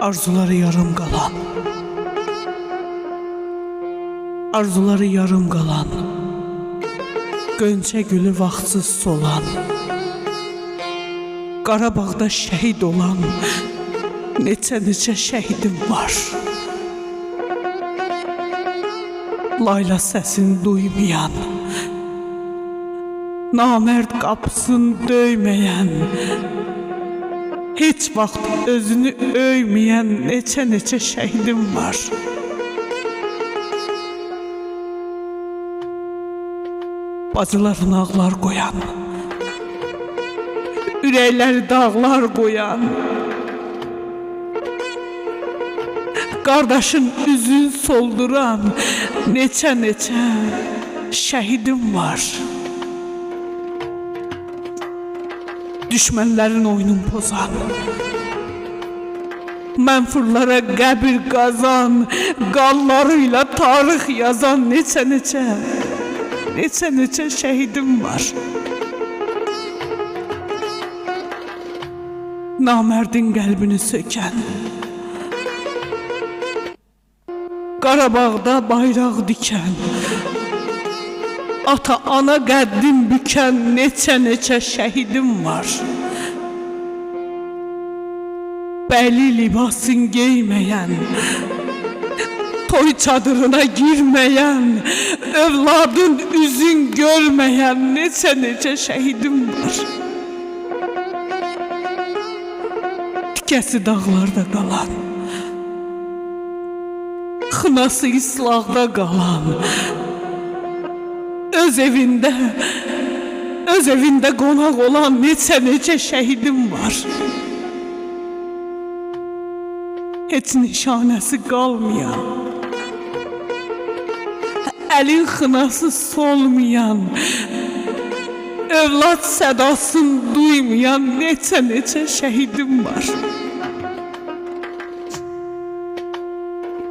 Arzuları yarım qalan, arzuları yarım qalan, Gönçə gülü vaxtsız solan, Qarabağda şəhid olan neçə-neçə şəhidim var. Layla səsini duymayan, namərd qapısını döyməyən, heç vaxt özünü öyməyən neçə-neçə şəhidim var. Bacılarına ağlar qoyan, ürəkləri dağlar qoyan, qardaşın üzün solduran neçə-neçə şəhidim var. Düşmənlərin oyununu pozan, mənfurlara qəbir qazan, qanlarıyla tarix yazan neçə-neçə, neçə-neçə şəhidim var. Namərdin qəlbini sökən, Qarabağda bayraq dikən, ata ana qəddin bükən neçə-neçə şəhidim var. Bəyli libasın geyməyən, toy çadırına girməyən, övladın üzün görməyən neçə-neçə şəhidim var. Tikəsi dağlarda qalan, xınası islahda qalan, öz evində, öz evində qonaq olan neçə-neçə şəhidim var. Heç nişanəsi qalmayan, əlin xınası solmayan, övlad sədasını duymayan neçə-neçə şəhidim var.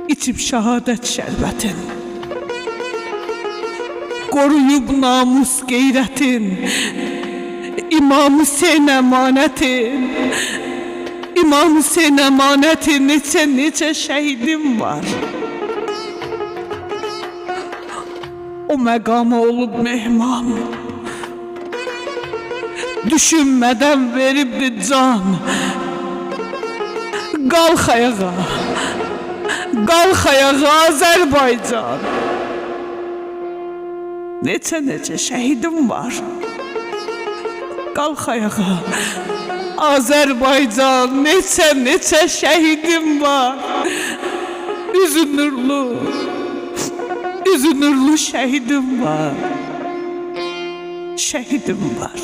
İçib şəhadət şərbətin, qoruyub namus qeyrətin, İmam Hüseyn əmanətin, İmam Hüseyn əmanətin neçə-neçə şəhidim var. O məqama olub mehman, düşünmədən veribdi can. Qalx ayağa, qalx ayağa Azərbaycan. Neçə-neçə şəhidim var. Qalx ayağa Azərbaycan, neçə-neçə şəhidim var. Üzü nurlu, üzü nurlu şəhidim var. Şəhidim var.